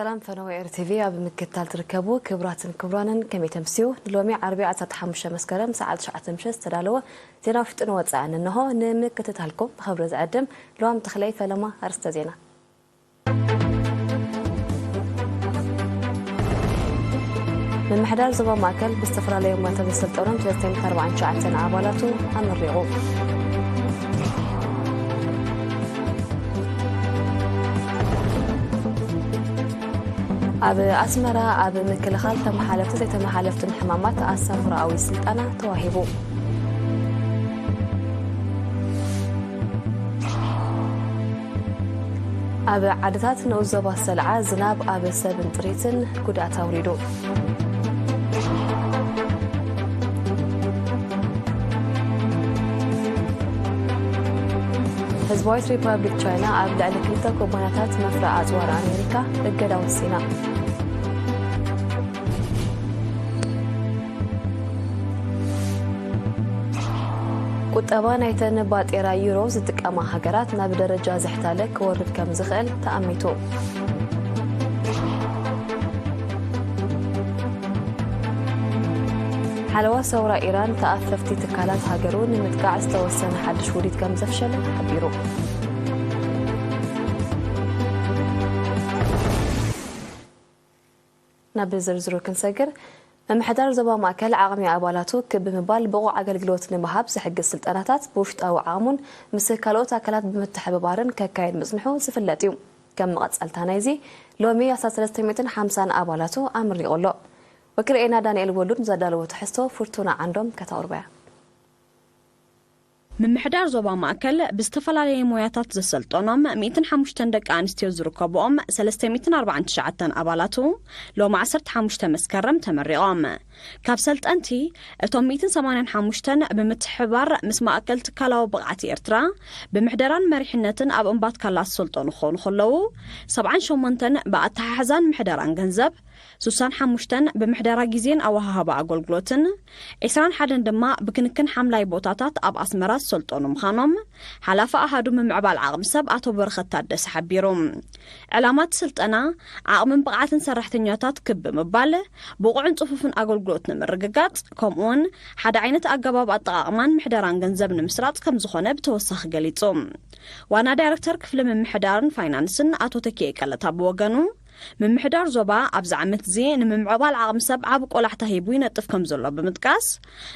ሰላም ፈነወ ኤር ቲ ቪ ኣብ ምክትታል ትርከቡ ክቡራትን ክቡራንን፣ ከመይ ተምስዩ? ንሎሚ ዓርቢ ዓሰርተ ሓሙሽተ መስከረም ሰዓት ትሽዓተ ምሸት ዝተዳለወ ዜና ውሽጥን ወጻእን እንሆ። ንምክትታልኩም ብኽብሪ ዝዕድም ሉዋም ተኽለይ። ፈለማ ኣርእስተ ዜና። ምምሕዳር ዞባ ማእከል ብዝተፈላለዩ ሞያታት ዘሰልጠኖም ሰለስተ ሚእትን ኣርባዓን ትሽዓተን ኣባላቱ ኣመሪቑ። ኣብ ኣስመራ ኣብ ምክልኻል ተመሓለፍትን ዘይተመሓለፍትን ሕማማት ኣሳምራዊ ስልጠና ተዋሂቡ። ኣብ ዓድታት ንኡስ ዞባ ሰልዓ ዝናብ ኣብ ሰብን ጥሪትን ጉድኣት ኣውሪዱ። ህዝባዊት ሪፓብሊክ ቻይና ኣብ ልዕሊ ክልተ ኩባንያታት መፍረ ኣጽዋር ኣሜሪካ እገዳ ወሲና። ቁጠባ ናይተን ባጤራ ዩሮ ዝጥቀማ ሃገራት ናብ ደረጃ ዝሕታለ ክወርድ ከም ዝኽእል ተኣሚቱ። ሓለዋ ሰውራ ኢራን ተኣፈፍቲ ትካላት ሃገሩ ንምጥቃዕ ዝተወሰነ ሓድሽ ውዲት ከም ዘፍሸለ ሓቢሩ። ናብ ዝርዝሩ ክንሰግር፣ ምምሕዳር ዞባ ማእከል ዓቕሚ ኣባላቱ ክብ ብምባል ብቑዕ ኣገልግሎት ንምሃብ ዝሕግዝ ስልጠናታት ብውሽጣዊ ዓቕሙን ምስ ካልኦት ኣካላት ብምትሕብባርን ከካየድ ምጽንሑ ዝፍለጥ እዩ። ከም መቐጸልታ ናይዚ፣ ሎሚ ኣስታት ሰለስተ ሚእትን ሓምሳን ኣባላቱ ኣመሪቑ ኣሎ። ወኪል ኤና ዳንኤል ወሉድ ንዘዳለዎ ትሕዝቶ ፍርቱና ዓንዶም ከተቕርቦ እያ። ምምሕዳር ዞባ ማእከል ብዝተፈላለየ ሞያታት ዘሰልጠኖም ሚእትን ሓሙሽተን ደቂ ኣንስትዮ ዝርከብኦም ሰለስተ ሚእትን ኣርባዓን ትሽዓተን ኣባላቱ ሎሚ ዓሰርተ ሓሙሽተ መስከረም ተመሪቖም። ካብ ሰልጠንቲ እቶም ሚእትን ሰማንያን ሓሙሽተን ብምትሕብባር ምስ ማእከል ትካላዊ ብቕዓት ኤርትራ ብምሕደራን መሪሕነትን ኣብ እምባ ትካላት ዝሰልጠኑ ክኾኑ ከለዉ፣ ሰብዓን ሸሞንተን ብኣተሓሕዛን ምሕደራን ገንዘብ፣ ስሳን ሓሙሽተን ብምሕደራ ግዜን ኣወሃህባ ኣገልግሎትን፣ ዒስራን ሓደን ድማ ብክንክን ሓምላይ ቦታታት ኣብ ኣስመራ ዝሰልጠኑ ምዃኖም ሓላፊ ኣሃዱ ምምዕባል ዓቕሚ ሰብ ኣቶ በረኸት ታደሰ ሓቢሩ። ዕላማ እቲ ስልጠና ዓቕምን ብቕዓትን ሰራሕተኛታት ክብ ብምባል ብቑዕን ጽፉፍን ኣገልግሎት ንምርግጋጽ፣ ከምኡውን ሓደ ዓይነት ኣገባብ ኣጠቓቕማን ምሕደራን ገንዘብ ንምስራጽ ከም ዝኾነ ብተወሳኺ ገሊጹ። ዋና ዳይረክተር ክፍሊ ምምሕዳርን ፋይናንስን ኣቶ ተኪኤ ቀለታ ብወገኑ፣ ምምሕዳር ዞባ ኣብዚ ዓመት እዚ ንምምዕባል ዓቕሚ ሰብ ዓቢ ቆላሕታ ሂቡ ይነጥፍ ከም ዘሎ ብምጥቃስ፣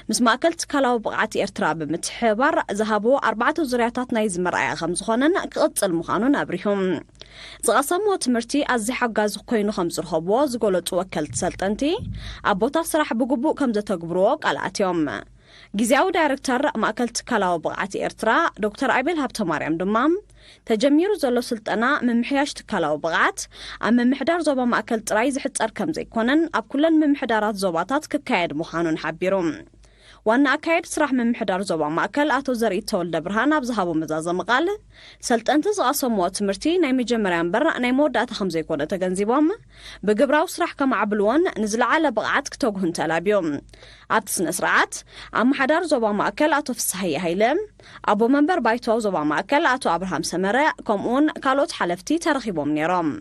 ምስ ማእከል ትካላዊ ብቕዓት ኤርትራ ብምትሕብባር ዝሃብዎ ኣርባዕተ ዙርያታት ናይዚ መርኣያ ከም ዝኾነን ክቕጽል ምዃኑን ኣብሪሁ። ዝቐሰምዎ ትምህርቲ ኣዝዩ ሓጋዚ ኮይኑ ከም ዝረኸብዎ ዝገለጹ ወከልቲ ሰልጠንቲ፣ ኣብ ቦታ ስራሕ ብግቡእ ከም ዘተግብርዎ ቃል ኣትዮም። ግዝያዊ ዳይረክተር ማእከል ትካላዊ ብቕዓት ኤርትራ ዶክተር ኣቤል ሃብተማርያም ድማ፣ ተጀሚሩ ዘሎ ስልጠና ምምሕያሽ ትካላዊ ብቕዓት ኣብ ምምሕዳር ዞባ ማእከል ጥራይ ዝሕጸር ከም ዘይኮነን ኣብ ኩለን ምምሕዳራት ዞባታት ክካየድ ምዃኑን ሓቢሩ። ዋና ኣካየዲ ስራሕ ምምሕዳር ዞባ ማእከል ኣቶ ዘርኢ ተወልደ ብርሃን ኣብ ዝሃቦ መዛዘሚ ቃል፣ ሰልጠንቲ ዝቐሰምዎ ትምህርቲ ናይ መጀመርያ እምበር ናይ መወዳእታ ከም ዘይኮነ ተገንዚቦም፣ ብግብራዊ ስራሕ ከማዕብልዎን ንዝለዓለ ብቕዓት ክተግሁን ተላብዮም። ኣብቲ ስነ ስርዓት፣ ኣመሓዳሪ ዞባ ማእከል ኣቶ ፍስሃየ ሃይለ፣ ኣቦ መንበር ባይቶ ዞባ ማእከል ኣቶ ኣብርሃም ሰመረ፣ ከምኡውን ካልኦት ሓለፍቲ ተረኺቦም ነይሮም።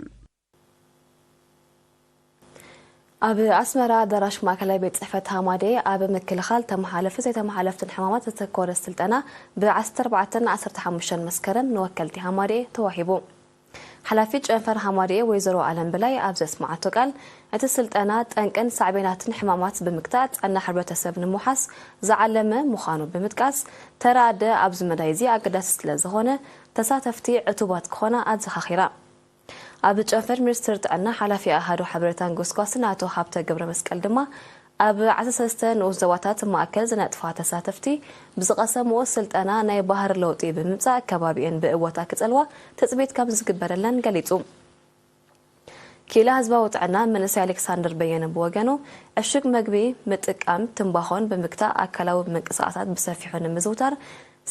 ኣብ ኣስመራ ኣዳራሽ ማእከላይ ቤት ጽሕፈት ሃማዴ ኣብ ምክልኻል ተመሓለፍትን ዘይተመሓለፍትን ሕማማት ዘተኮረ ስልጠና ብ ዓሰርተ ኣርባዕተን ዓሰርተ ሓሙሽተን መስከረም ንወከልቲ ሃማዴ ተዋሂቡ። ሓላፊት ጨንፈር ሃማዴ ወይዘሮ ኣለም በላይ ኣብ ዘስመዓቶ ቃል፣ እቲ ስልጠና ጠንቅን ሳዕቤናትን ሕማማት ብምግታእ ጥዕና ሕብረተሰብ ንምውሓስ ዝዓለመ ምዃኑ ብምጥቃስ፣ ተራ ኣደ ኣብዚ መዳይ እዚ ኣገዳሲ ስለ ዝኾነ፣ ተሳተፍቲ ዕቱባት ክኾና ኣዘኻኺራ። ኣብ ጨንፈር ሚኒስትሪ ጥዕና ሓላፊ ኣሃዱ ሓበሬታን ጎስጓስን ኣቶ ሃብተ ገብረመስቀል ድማ፣ ኣብ ዓሰርተ ሰለስተ ንኡስ ዞባታት ማእከል ዝነጥፋ ተሳተፍቲ ብዝቐሰምዎ ስልጠና ናይ ባህሪ ለውጢ ብምምጻእ ከባቢኤን ብእወታ ክጸልዋ ትጽቢት ከም ዝግበረለን ገሊጹ። ክኢላ ህዝባዊ ጥዕና መንእሰይ ኣሌክሳንደር በየነ ብወገኑ፣ ዕሹግ መግቢ ምጥቃም ትንባኾን ብምግታእ ኣካላዊ ምንቅስቓሳት ብሰፊሑ ንምዝውታር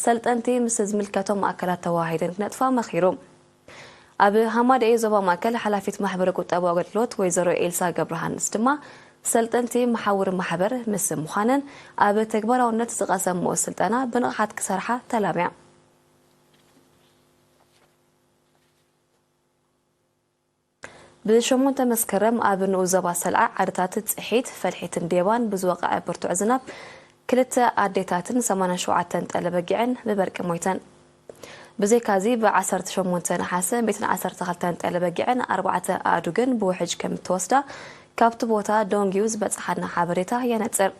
ሰልጠንቲ ምስ ዝምልከቶም ኣካላት ተወሃሂደን ክነጥፋ መኺሩ። ኣብ ሃማደኤ ዞባ ማእከል ሓላፊት ማሕበረ ቁጠባዊ ኣገልግሎት ወይዘሮ ኤልሳ ገብረሃንስ ድማ፣ ሰልጠንቲ መሓውር ማሕበር ምስ ምዃነን ኣብ ተግባራውነት ዝቐሰምዎ ስልጠና ብንቕሓት ክሰርሓ ተላብያ። ብሸሞንተ መስከረም ኣብ ንኡስ ዞባ ሰልዓ ዓድታት ጽሒት፣ ፈልሒትን ዴባን ብዝወቕዐ ብርቱዕ ዝናብ ክልተ ኣዴታትን ሰማንያን ሸውዓተን ጠለበጊዕን ብበርቂ ሞይተን። ብዘይካዚ፣ ብ ዓሰርተ ሸሞንተ ነሓሰ ሚእትን ዓሰርተ ክልተን ጠለበጊዕን ኣርባዕተ ኣእዱግን ብውሕጅ ከም እተወስዳ ካብቲ ቦታ ዶንግዩ ዝበጽሓና ሓበሬታ የነጽር።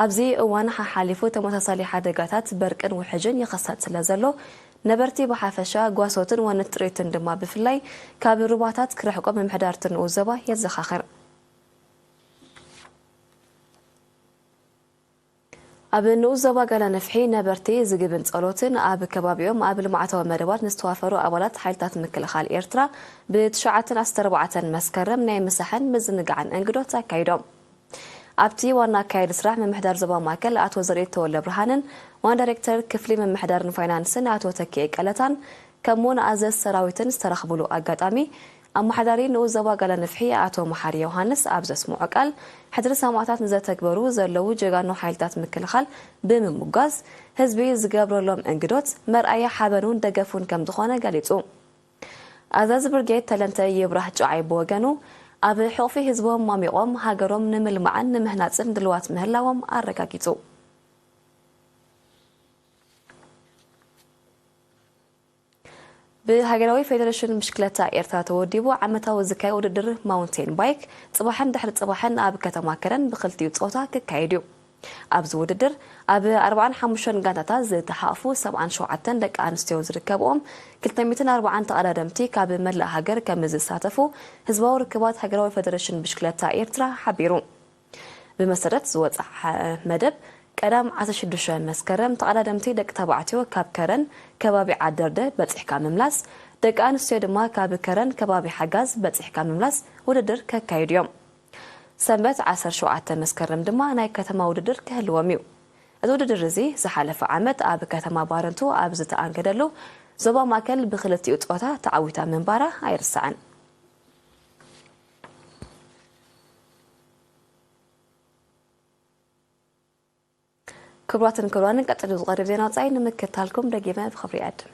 ኣብዚ እዋን ሓሓሊፉ ተመሳሳሊ ሓደጋታት በርቅን ውሕጅን ይኸሰት ስለ ዘሎ፣ ነበርቲ ብሓፈሻ ጓሶትን ወነት ጥሪትን ድማ ብፍላይ ካብ ሩባታት ክርሕቆ ምምሕዳር እቲ ንኡስ ዞባ የዘኻኽር። ኣብ ንኡስ ዞባ ጋላ ነፍሒ ነበርቲ ዝግብን ጸሎትን ኣብ ከባቢኦም ኣብ ልምዓታዊ መደባት ንዝተዋፈሩ ኣባላት ሓይልታት ምክልኻል ኤርትራ ብትሽዓተን ዓሰርተ ኣርባዕተን መስከረም ናይ ምሳሕን ምዝንጋዕን እንግዶት ኣካይዶም። ኣብቲ ዋና ኣካያዲ ስራሕ ምምሕዳር ዞባ ማእከል ኣቶ ዘርኢት ተወልደ ብርሃንን ዋና ዳይሬክተር ክፍሊ ምምሕዳርን ፋይናንስን ኣቶ ተኪኤ ቀለታን ከምኡውን ኣዘዝ ሰራዊትን ዝተረኽብሉ ኣጋጣሚ፣ ኣመሓዳሪ ንኡስ ዞባ ጋላ ነፍሒ ኣቶ መሓሪ ዮሃንስ ኣብ ዘስምዖ ቃል፣ ሕድሪ ሰማእታት ንዘተግበሩ ዘለዉ ጀጋኑ ሓይልታት ምክልኻል ብምምጓዝ፣ ህዝቢ ዝገብረሎም እንግዶት መርኣያ ሓበኑን ደገፉን ከም ዝኾነ ገሊጹ። ኣዛዚ ብርጌድ ተለንተ ይብራህ ጨዓይ ብወገኑ፣ ኣብ ሕቑፊ ህዝቦም ማሚቖም ሃገሮም ንምልማዕን ንምህናጽን ድልዋት ምህላዎም ኣረጋጊጹ። ብሃገራዊ ፌደሬሽን ብሽክለታ ኤርትራ ተወዲቡ ዓመታዊ ዝካየድ ውድድር ማውንቴን ባይክ ጽባሕን ድሕሪ ጽባሕን ኣብ ከተማ ከረን ብኽልቲኡ ጾታ ክካየድ እዩ። ኣብዚ ውድድር ኣብ ኣርባዓን ሓሙሽተን ጋንታታት ዝተሓቑፉ ሰብዓን ሸውዓተን ደቂ ኣንስትዮ ዝርከብኦም ክልተ ሚእትን ኣርባዓን ተቐዳደምቲ ካብ መላእ ሃገር ከም ዝሳተፉ ህዝባዊ ርክባት ሃገራዊ ፌደሬሽን ብሽክለታ ኤርትራ ሓቢሩ። ብመሰረት ዝወጽኣ መደብ፣ ቀዳም ዓሰርተ ሽዱሽተ መስከረም ተቐዳደምቲ ደቂ ተባዕትዮ ካብ ከረን ከባቢ ዓደርደ በጺሕካ ምምላስ፣ ደቂ ኣንስትዮ ድማ ካብ ከረን ከባቢ ሓጋዝ በጺሕካ ምምላስ ውድድር ከካይዱ እዮም። ሰንበት ዓሰርተ ሸውዓተ መስከረም ድማ ናይ ከተማ ውድድር ክህልዎም እዩ። እዚ ውድድር እዚ ዝሓለፈ ዓመት ኣብ ከተማ ባረንቱ ኣብ ዝተኣንገደሉ ዞባ ማእከል ብክልቲኡ ጾታ ተዓዊታ ምንባራ ኣይርሳዕን። ክቡራትን ክቡራንን፣ ቀጺሉ ዝቐርብ ዜና ወጻኢ ንምክትታልኩም ደጊመ ብኽብሪ ይዕድም።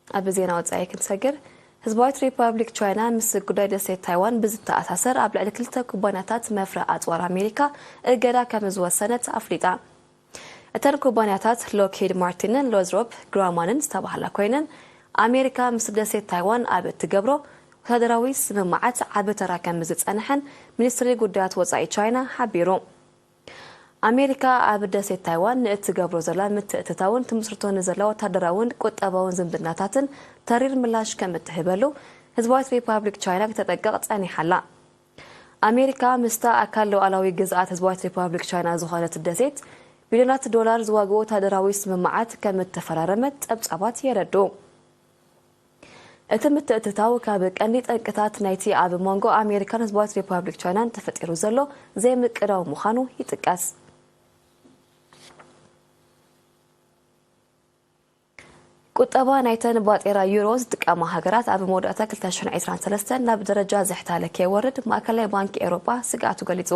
ኣብ ዜና ወጻኢ ክንሰግር፣ ህዝባዊት ሪፓብሊክ ቻይና ምስ ጉዳይ ደሴት ታይዋን ብዝተኣሳሰር ኣብ ልዕሊ ክልተ ኩባንያታት መፍረ ኣጽዋር ኣሜሪካ እገዳ ከም ዝወሰነት ኣፍሊጣ። እተን ኩባንያታት ሎክሂድ ማርቲንን ሎዝሮፕ ግራማንን ዝተባህላ ኮይነን፣ ኣሜሪካ ምስ ደሴት ታይዋን ኣብ እትገብሮ ወታደራዊ ስምምዓት ዓቢ ተራ ከም ዝጸንሐን ሚኒስትሪ ጉዳያት ወጻኢ ቻይና ሓቢሩ። ኣሜሪካ ኣብ ደሴት ታይዋን ንእትገብሮ ዘላ ምትእትታውን ትምስርቶ ንዘላ ወታደራውን ቁጠባውን ዝምድናታትን ተሪር ምላሽ ከም እትህበሉ ህዝባዊት ሪፓብሊክ ቻይና ክተጠንቅቕ ጸኒሓ ኣላ። ኣሜሪካ ምስታ ኣካል ሉዓላዊ ግዝኣት ህዝባዊት ሪፓብሊክ ቻይና ዝኾነት ደሴት ቢልዮናት ዶላር ዝዋግኡ ወታደራዊ ስምምዓት ከም እተፈራረመት ጸብጻባት የረድኡ። እቲ ምትእትታው ካብ ቀንዲ ጠንቅታት ናይቲ ኣብ መንጎ ኣሜሪካን ህዝባዊት ሪፓብሊክ ቻይናን ተፈጢሩ ዘሎ ዘይምቅዳው ምዃኑ ይጥቀስ። ቁጠባ ናይተን ባጤራ ዩሮ ዝጥቀማ ሃገራት ኣብ መወዳእታ ክልተ ሽሕን ዕስራን ሰለስተን ናብ ደረጃ ዝሕታለ ከይወርድ ማእከላይ ባንክ ኤውሮጳ ስግኣቱ ገሊጹ።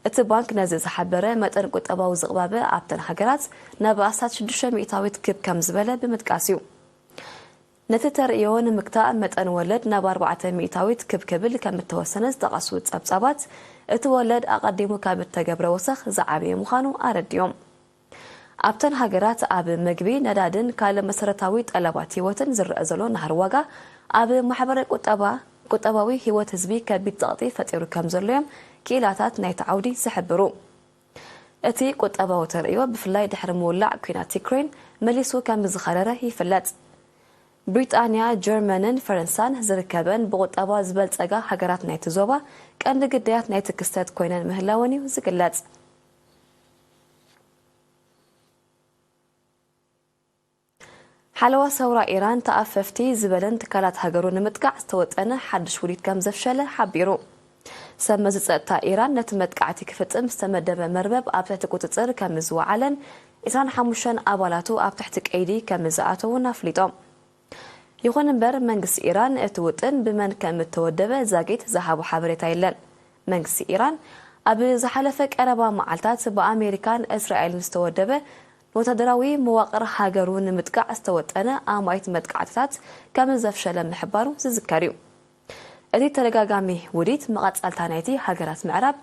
እቲ ባንክ ነዚ ዝሓበረ፣ መጠን ቁጠባዊ ዝቕባበ ኣብተን ሃገራት ናብ ኣስታት ሽዱሽተ ሚእታዊት ክብ ከም ዝበለ ብምጥቃስ እዩ። ነቲ ተርእዮ ንምግታእ መጠን ወለድ ናብ ኣርባዕተ ሚእታዊት ክብ ክብል ከም እተወሰነ ዝጠቐሱ ጸብጻባት፣ እቲ ወለድ ኣቐዲሙ ካብ እተገብረ ወሰኽ ዝዓበየ ምዃኑ ኣረዲኦም። ኣብተን ሃገራት ኣብ መግቢ፣ ነዳድን ካልእ መሰረታዊ ጠለባት ህይወትን ዝረአ ዘሎ ናህሪ ዋጋ፣ ኣብ ማሕበረ ቁጠባ፣ ቁጠባዊ ህይወት ህዝቢ ከቢድ ጸቕጢ ፈጢሩ ከም ዘሎ እዮም ክኢላታት ናይቲ ዓውዲ ዝሕብሩ። እቲ ቁጠባዊ ተርእዮ ብፍላይ ድሕሪ ምውላዕ ኲናት ዩክሬን መሊሱ ከም ዝኸረረ ይፍለጥ። ብሪጣንያ፣ ጀርመንን ፈረንሳን ዝርከበን ብቁጠባ ዝበልጸጋ ሃገራት ናይቲ ዞባ ቀንዲ ግዳያት ናይቲ ክስተት ኮይነን ምህላወን እዩ ዝግለጽ። ሓለዋ ሰውራ ኢራን ተኣፈፍቲ ዝበለን ትካላት ሃገሩ ንምጥቃዕ ዝተወጠነ ሓድሽ ውዲት ከም ዘፍሸለ ሓቢሩ። ሰብ መዚ ጸጥታ ኢራን ነቲ መጥቃዕቲ ክፍጽም ዝተመደበ መርበብ ኣብ ትሕቲ ቁጽጽር ከም ዝወዓለን ዕስራን ሓሙሽተን ኣባላቱ ኣብ ትሕቲ ቀይዲ ከም ዝኣተዉን ኣፍሊጦም። ይኹን እምበር መንግስቲ ኢራን እቲ ውጥን ብመን ከም እተወደበ ዛጊት ዝሃቦ ሓበሬታ የለን። መንግስቲ ኢራን ኣብ ዝሓለፈ ቀረባ መዓልታት ብኣሜሪካን እስራኤልን ዝተወደበ ንወታደራዊ መዋቕር ሃገሩ ንምጥቃዕ ዝተወጠነ ኣማኢት መጥቃዕትታት ከም ዘፍሸለ ምሕባሩ ዝዝከር እዩ። እቲ ተደጋጋሚ ውዲት መቐጸልታ ናይቲ ሃገራት ምዕራብ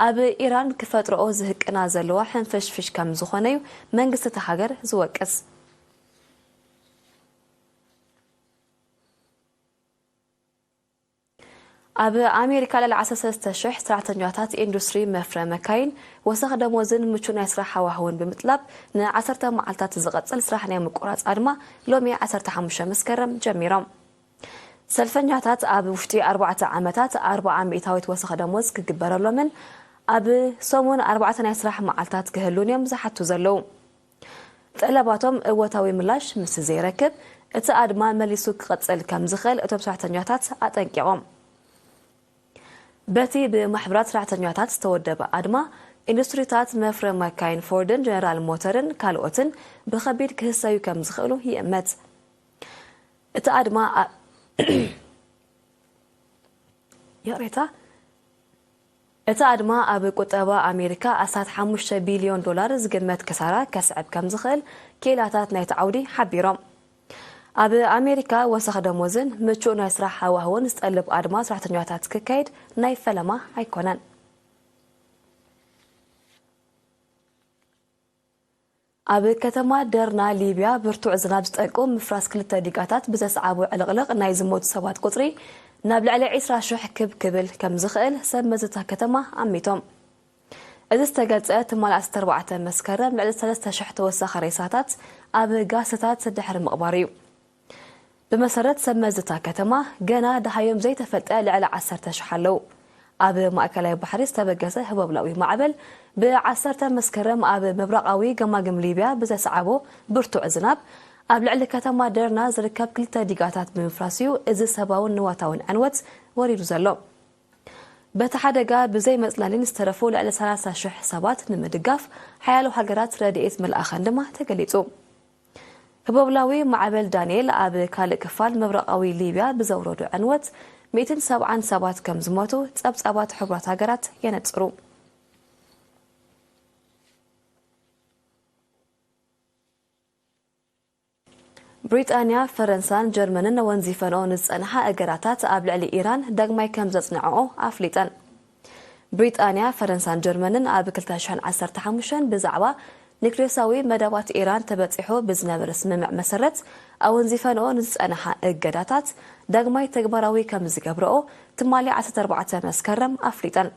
ኣብ ኢራን ክፈጥርኦ ዝህቅና ዘለዋ ሕንፍሽፍሽ ከም ዝኾነ እዩ መንግስቲ እታ ሃገር ዝወቅስ። ኣብ ኣሜሪካ ልዕሊ ዓሰርተ ሰለስተ ሽሕ ሰራሕተኛታት ኢንዱስትሪ መፍረ መካይን ወሰኽ ደሞዝን ምቹእ ናይ ስራሕ ሃዋህውን ብምጥላብ ንዓሰርተ መዓልታት ዝቐጽል ስራሕ ናይ ምቁራጽ ኣድማ ሎሚ ዓሰርተ ሓሙሽተ መስከረም ጀሚሮም። ሰልፈኛታት ኣብ ውሽጢ ኣርባዕተ ዓመታት ኣርብዓ ሚእታዊት ወሰኽ ደሞዝ ክግበረሎምን ኣብ ሰሙን ኣርባዕተ ናይ ስራሕ መዓልታት ክህሉን እዮም ዝሓቱ ዘለዉ። ጠለባቶም እወታዊ ምላሽ ምስ ዘይረክብ፣ እቲ ኣድማ መሊሱ ክቐጽል ከም ዝኽእል እቶም ሰራሕተኛታት ኣጠንቂቖም። በቲ ብማሕበራት ሰራሕተኛታት ዝተወደበ ኣድማ፣ ኢንዱስትሪታት መፍረ መካይን ፎርድን ጀነራል ሞተርን ካልኦትን ብኸቢድ ክህሰዩ ከም ዝኽእሉ ይእመት። እቲ ኣድማ ኣ-፣ ይቕሬታ። እቲ ኣድማ ኣብ ቁጠባ ኣሜሪካ ኣስታት ሓሙሽተ ቢልዮን ዶላር ዝግመት ክሳራ ከስዕብ ከም ዝኽእል ክኢላታት ናይቲ ዓውዲ ሓቢሮም። ኣብ ኣሜሪካ ወሰኽ ደሞዝን ምቹእ ናይ ስራሕ ሃዋህውን ዝጠልብ ኣድማ ሰራሕተኛታት ክካየድ ናይ ፈለማ ኣይኮነን። ኣብ ከተማ ደርና ሊብያ ብርቱዕ ዝናብ ዝጠንቁ ምፍራስ ክልተ ዲጋታት ብዘስዓቦ ዕልቕልቕ ናይ ዝሞቱ ሰባት ቁጽሪ ናብ ልዕሊ ዕስራ ሽሕ ክብ ክብል ከም ዝኽእል ሰብ መዚ እታ ከተማ ኣሚቶም። እዚ ዝተገልጸ ትማሊ ዓሰርተ ኣርባዕተ መስከረም ልዕሊ ሰለስተ ሽሕ ተወሳኺ ሬሳታት ኣብ ጋስታት ድሕሪ ምቕባሩ እዩ። ብመሰረት ሰብ መዚ እታ ከተማ፣ ገና ደሃዮም ዘይተፈልጠ ልዕሊ ዓሰርተ ሽሕ ኣለዉ። ኣብ ማእከላይ ባሕሪ ዝተበገሰ ህቦብላዊ ማዕበል ብ ዓሰርተ መስከረም ኣብ ምብራቓዊ ገማግም ሊብያ ብዘስዓቦ ብርቱዕ ዝናብ ኣብ ልዕሊ ከተማ ደርና ዝርከብ ክልተ ዲጋታት ብምፍራስ እዩ እዚ ሰብኣውን ንዋታውን ዕንወት ወሪዱ ዘሎ። በቲ ሓደጋ ብዘይ መጽለሊ ዝተረፉ ልዕሊ ሰላሳ ሽሕ ሰባት ንምድጋፍ ሓያሎ ሃገራት ረድኤት ምልኣኸን ድማ ተገሊጹ። ህቦብላዊ ማዕበል ዳንኤል ኣብ ካልእ ክፋል ምብራቓዊ ሊብያ ብዘውረዶ ዕንወት ሚእትን ሰብዓን ሰባት ከም ዝሞቱ ጸብጻባት ሕቡራት ሃገራት የነጽሩ። ብሪጣንያ፣ ፈረንሳን ጀርመንን ኣወንዚፈንኦ ንዝጸንሓ እገዳታት ኣብ ልዕሊ ኢራን ዳግማይ ከም ዘጽንዐኦ ኣፍሊጠን። ብሪጣንያ፣ ፈረንሳን ጀርመንን ኣብ ክልተ ሽሕን ዓሰርተ ሓሙሽተን ብዛዕባ ኒክሌሳዊ መደባት ኢራን ተበጺሑ ብዝነበረ ስምምዕ መሰረት ኣወንዚፈንኦ ንዝጸንሓ እገዳታት ዳግማይ ተግባራዊ ከም ዝገብረኦ ትማሊ ዓሰርተ ኣርባዕተ መስከረም ኣፍሊጠን።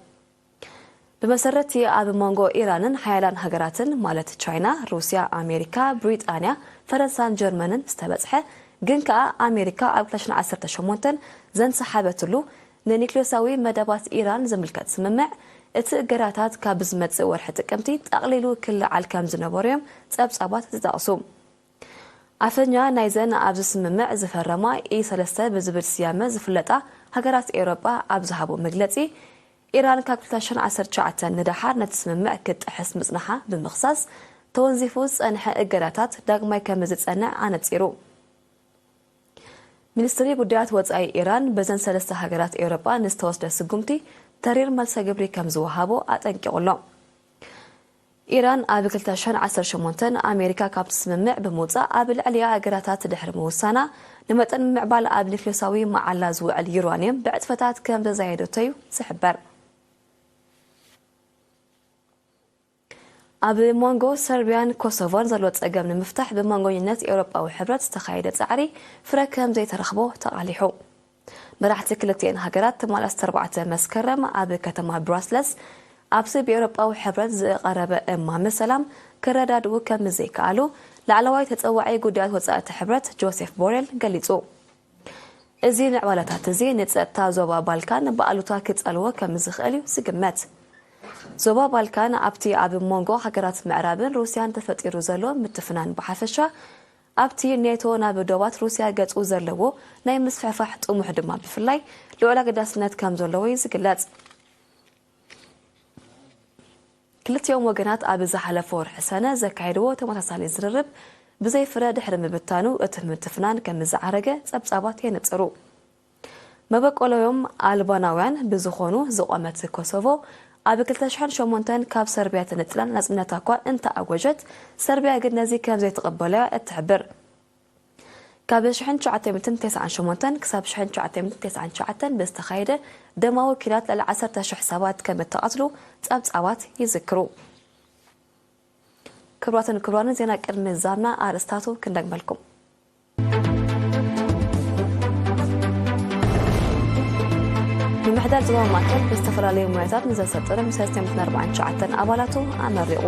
ብመሰረት እቲ ኣብ መንጎ ኢራንን ሓያላን ሃገራትን ማለት ቻይና፣ ሩስያ፣ ኣሜሪካ፣ ብሪጣንያ፣ ፈረንሳን ጀርመንን ዝተበጽሐ ግን ከኣ ኣሜሪካ ኣብ ክልተ ሽሕን ዓሰርተ ሸሞንተን ዘንሰሓበትሉ ንኒክሌሳዊ መደባት ኢራን ዝምልከት ስምምዕ፣ እቲ እገዳታት ካብ ዝመጽእ ወርሒ ጥቅምቲ ጠቕሊሉ ክለዓል ከም ዝነበሩ እዮም ጸብጻባት ዝጠቕሱ። ኣፈኛ ናይዘን ኣብዚ ስምምዕ ዝፈረማ ኢ ሰለስተ ብዝብል ስያመ ዝፍለጣ ሃገራት ኤውሮጳ ኣብ ዝሃቦ መግለጺ፣ ኢራን ካብ ክልተ ሽሕን ዓሰርተ ትሽዓተ ንደሓር ነቲ ስምምዕ ክትጥሕስ ምጽንሓ ብምኽሳስ፣ ተወንዚፉ ዝጸንሐ እገዳታት ዳግማይ ከም ዝጸንዕ ኣነጺሩ። ሚኒስትሪ ጉዳያት ወጻኢ ኢራን በዘን ሰለስተ ሃገራት ኤውሮጳ ንዝተወስደ ስጉምቲ ተሪር መልሰ ግብሪ ከም ዝወሃቦ ኣጠንቂቑ ኣሎ። ኢራን ኣብ ክልተ ሽሕን ዓሰርተ ሸሞንተን ኣሜሪካ ካብቲ ስምምዕ ብምውጻእ ኣብ ልዕሊኣ እገዳታት ድሕሪ ምውሳና፣ ንመጠን ምምዕባል ኣብ ኒክሌሳዊ መዓላ ዝውዕል ዩራንየም ብዕጽፈታት ከም ዘዛየደቶ እዩ ዝሕበር። ኣብ መንጎ ሰርቢያን ኮሶቮን ዘሎ ጸገም ንምፍታሕ ብመንጎኝነት ኤውሮጳዊ ሕብረት ዝተኻየደ ጻዕሪ ፍረ ከም ዘይተረኽቦ ተቓሊሑ። መራሕቲ ክልቲኤን ሃገራት ትማሊ ዓሰርተ ኣርባዕተ መስከረም ኣብ ከተማ ብራስለስ ኣብቲ ብኤውሮጳዊ ሕብረት ዝቐረበ እማመ ሰላም ክረዳድኡ ከም ዘይከኣሉ ላዕለዋይ ተጸዋዒ ጉዳያት ወጻኢ እቲ ሕብረት ጆሴፍ ቦሬል ገሊጹ። እዚ ምዕባለታት እዚ ንጸጥታ ዞባ ባልካን ብኣሉታ ክጸልዎ ከም ዝኽእል እዩ ዝግመት። ዞባ ባልካን ኣብቲ ኣብ መንጎ ሃገራት ምዕራብን ሩስያን ተፈጢሩ ዘሎ ምትፍናን ብሓፈሻ ኣብቲ ኔቶ ናብ ዶባት ሩስያ ገጹ ዘለዎ ናይ ምስፍሕፋሕ ጥሙሕ ድማ ብፍላይ ልዑል ኣገዳስነት ከም ዘለዎ እዩ ዝግለጽ። ክልቲኦም ወገናት ኣብ ዝሓለፈ ወርሒ ሰነ ዘካየድዎ ተመሳሳሊ ዝርርብ ብዘይ ፍረ ድሕሪ ምብታኑ እቲ ምትፍናን ከም ዝዓረገ ጸብጻባት የነጽሩ። መበቆሎዮም ኣልባናውያን ብዝኾኑ ዝቖመት ኮሶቮ ኣብ ክልተ ሽሕን ሸሞንተን ካብ ሰርቢያ ተነጺላ ናጽነታ እኳ እንተኣወጀት፣ ሰርቢያ ግን ነዚ ከም ዘይትቕበሎ'ያ እትሕብር። ካብ ሽሕን ትሽዓተ ሚእትን ተስዓን ሸሞንተን ክሳብ ሽሕን ትሽዓተ ሚእትን ተስዓን ትሽዓተን ብዝተኻየደ ደማዊ ኲናት ልዕሊ ዓሰርተ ሽሕ ሰባት ከም እተቐትሉ ጸብጻባት ይዝክሩ። ክቡራትን ክቡራንን፣ ዜና ቅድሚ ምዝዛምና ኣርእስታቱ ክንደግመልኩም። ምምሕዳር ዞባ ማእከል ብዝተፈላለዩ ሞያታት ንዘሰልጥኑ ሰለስተ ሚእትን ኣርባዓን ትሽዓተን ኣባላቱ ኣመሪቑ።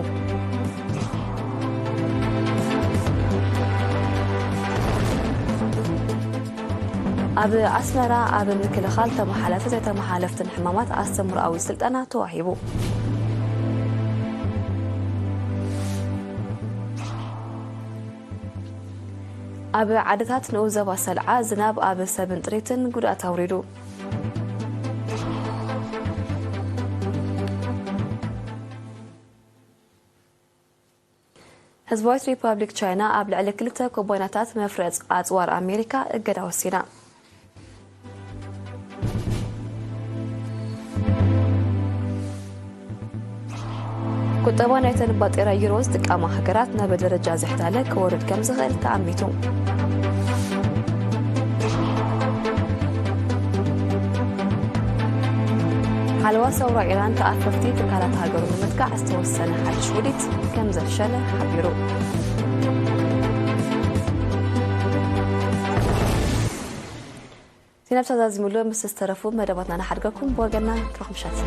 ኣብ ኣስመራ ኣብ ምክልኻል ተመሓላለፍትን ዘይተመሓላለፍትን ሕማማት ኣስተምህሮኣዊ ስልጠና ተዋሂቡ። ኣብ ዓድታት ንኡስ ዞባ ሰልዓ ዝናብ ኣብ ሰብን ጥሪትን ጉድኣት ኣውሪዱ። ህዝባዊት ሪፓብሊክ ቻይና ኣብ ልዕሊ ክልተ ኩባንያታት መፍረይ ኣጽዋር ኣሜሪካ እገዳ ወሲና። ቁጠባ ናይተን ባጤራ ዩሮ ዝጥቀማ ሃገራት ናብ ደረጃ ዝሕታለ ክወርድ ከም ዝኽእል ተኣሚቱ። ሓለዋ ሰውራ ኢራን ተኣፈፍቲ ትካላት ሃገሩ ንምጥቃዕ ዝተወሰነ ሓድሽ ውዲት ከም ዘፍሸለ ሓቢሩ። ዜና ተዛዚሙሉ ምስ ዝተረፉ መደባትና ንሓድገኩም። ብወገና ርሑቕ ምሸት።